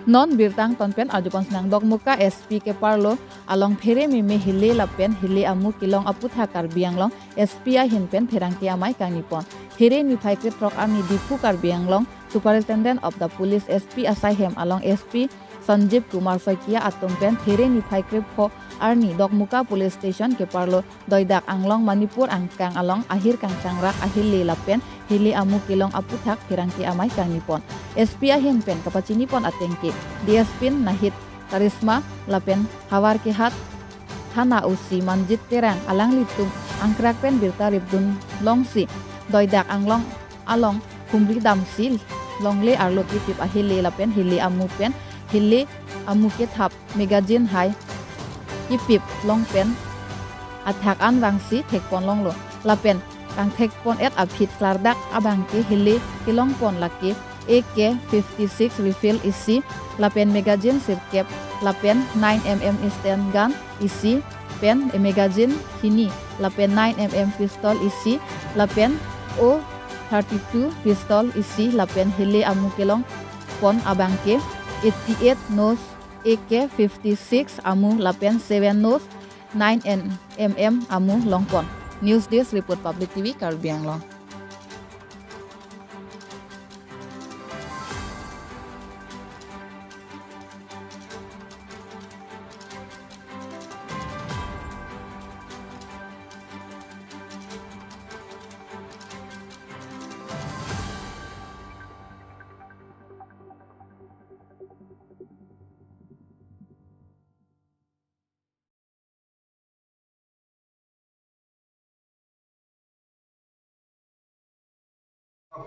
Non birtang tonpen ajupan senang dok muka SP ke parlo along phere mime hile lapen hile amu kilong aputha karbianglong SP a hinpen pherang ki amai kangnipon phere ni phaikri trok ani dipu karbianglong Superintendent of the Police SP asai hem along SP Sanjeev Kumar Saikia atumpen phere ni phaikri pho arni Dokmuka Police Station ke parlo doidak anglong Manipur angkang along ahir kangkang rak ahil lapen hili amu kilong aputhak phirangki amai kangnipon SP ahin pen kapachini pon atengki DSP Nahid Karisma lapen hawar ke hat thana UC Manjit Terang alang litum angkrak pen birta ribdun longsi doidak anglong along kumri damsil longle arlo kitip ahili lapen hili amu pen hili amu ke thap magazine hai kipip long pen athak an wangsi thekpon longlo lapen kang thekpon et aphit klardak abang ke hili kilong pon laki AK-56 rifle isi lapen magazine sirkep lapen 9mm stand gun isi pen magazine hini lapen 9mm pistol isi lapen O32 pistol isi lapen hili amu kelong pon abangke 88 nos AK-56 amu lapen 7 nos 9mm amu longpon. News Desk Report Public TV Karbi Anglong.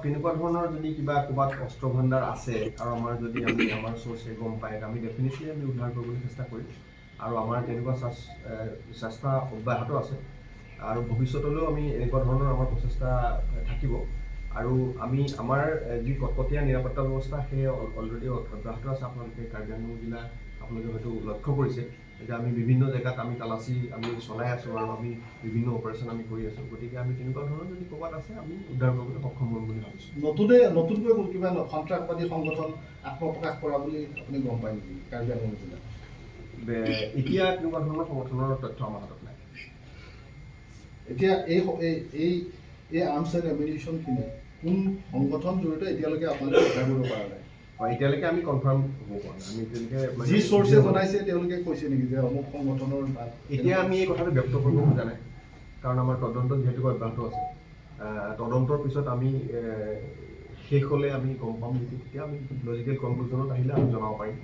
তেনেকুৱা ধৰণৰ যদি কিবা ক'ৰবাত অস্ত্ৰ ভাণ্ডাৰ আছে আৰু আমাৰ যদি আমি আমাৰ চ'ৰ্চে গম পায়, আমি ডেফিনেটলি আমি উদ্ধাৰ কৰিবলৈ চেষ্টা কৰিম আৰু আমাৰ তেনেকুৱা চেষ্টা অব্যাহত আছে আৰু ভৱিষ্যতলৈও আমি এনেকুৱা ধৰণৰ আমাৰ প্ৰচেষ্টা থাকিব আৰু আমি আমাৰ যি কটকটীয়া নিৰাপত্তা ব্যৱস্থা সেই অলৰেডি অব্যাহত আছে। আপোনালোকে কাৰ্বি আংলং জিলা আপোনালোকে হয়তো লক্ষ্য কৰিছে যে আমি বিভিন্ন জেগাত আমি তালাচী আমি চলাই আছোঁ আৰু আমি বিভিন্ন অপাৰেশ্যন আমি কৰি আছোঁ। গতিকে আমি তেনেকুৱা ধৰণৰ যদি ক'ৰবাত আছে আমি উদ্ধাৰ কৰিবলৈ সক্ষম হ'ম বুলি ভাবিছোঁ। নতুনকৈ কিবা সন্ত্ৰাসবাদী সংগঠন আত্মপ্ৰকাশ কৰা বুলি আপুনি গম পায় নেকি কাৰ্বি আংলং জিলাত? এতিয়া তেনেকুৱা ধৰণৰ সংগঠনৰ তথ্য আমাৰ হাতত নাই। এতিয়া এই এই এই আৰ্মছ এণ্ড এমিউনিশ্যনখিনি কোন সংগঠন জড়িত এতিয়ালৈকে আপোনালোকে উদ্ধাৰ কৰিব পৰা নাই? এতিয়ালৈকে আমি কনফাৰ্ম হ'ব পৰা নাই। আমি এতিয়ালৈকে যি চ'ৰ্চে জনাইছে তেওঁলোকে কৈছে নেকি যে অমুক সংগঠনৰ? এতিয়া আমি এই কথাটো ব্যক্ত কৰিব খোজা নাই, কাৰণ আমাৰ তদন্ত যিহেতু অব্যাহত আছে। তদন্তৰ পিছত আমি শেষ হ'লে আমি গম পাম, যেতিয়া তেতিয়া আমি লজিকেল কনক্লুজনত আহিলে আমি জনাব পাৰিম।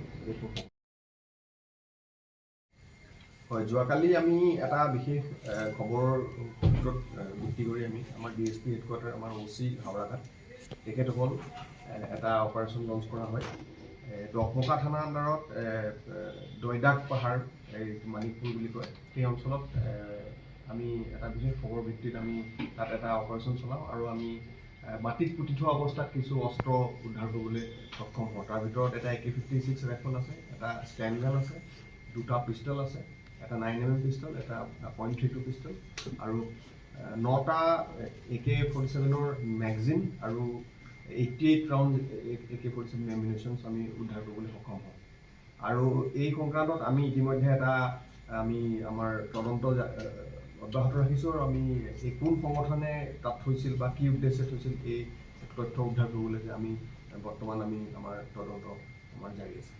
হয়, যোৱাকালি আমি এটা বিশেষ খবৰৰ সূত্ৰত ভিত্তি কৰি আমি আমাৰ DSP headquarter, আমাৰ OC Howraghat, তেখেতসকল এটা অপাৰেশ্যন লঞ্চ কৰা হয়। দকমকা থানাৰ আণ্ডাৰত দৈদাক পাহাৰ, এই মানিকপুৰ বুলি কয়, সেই অঞ্চলত আমি এটা বিশেষ খবৰ ভিত্তিত আমি তাত এটা অপাৰেশ্যন চলাওঁ আৰু আমি মাটিত পুতি থোৱা অৱস্থাত কিছু অস্ত্ৰ উদ্ধাৰ কৰিবলৈ সক্ষম হওঁ। তাৰ ভিতৰত এটা AK-56 rifle আছে, এটা ষ্টেণ্ড গান আছে, দুটা পিষ্টল আছে, এটা 9mm pistol, এটা .32 পিষ্টল আৰু 9টা AK-47ৰ মেগজিন আৰু 88 ৰাউণ্ড AK-47 এমিউনেশ্যনছ আমি উদ্ধাৰ কৰিবলৈ সক্ষম হওঁ। আৰু এই সংক্ৰান্তত আমি ইতিমধ্যে এটা আমি আমাৰ তদন্ত অব্যাহত ৰাখিছোঁ আৰু আমি এই কোন সংগঠনে তাত থৈছিল বা কি উদ্দেশ্যে থৈছিল এই তথ্য উদ্ধাৰ কৰিবলৈ আমি বৰ্তমান আমি আমাৰ তদন্ত আমাৰ জাৰি আছে।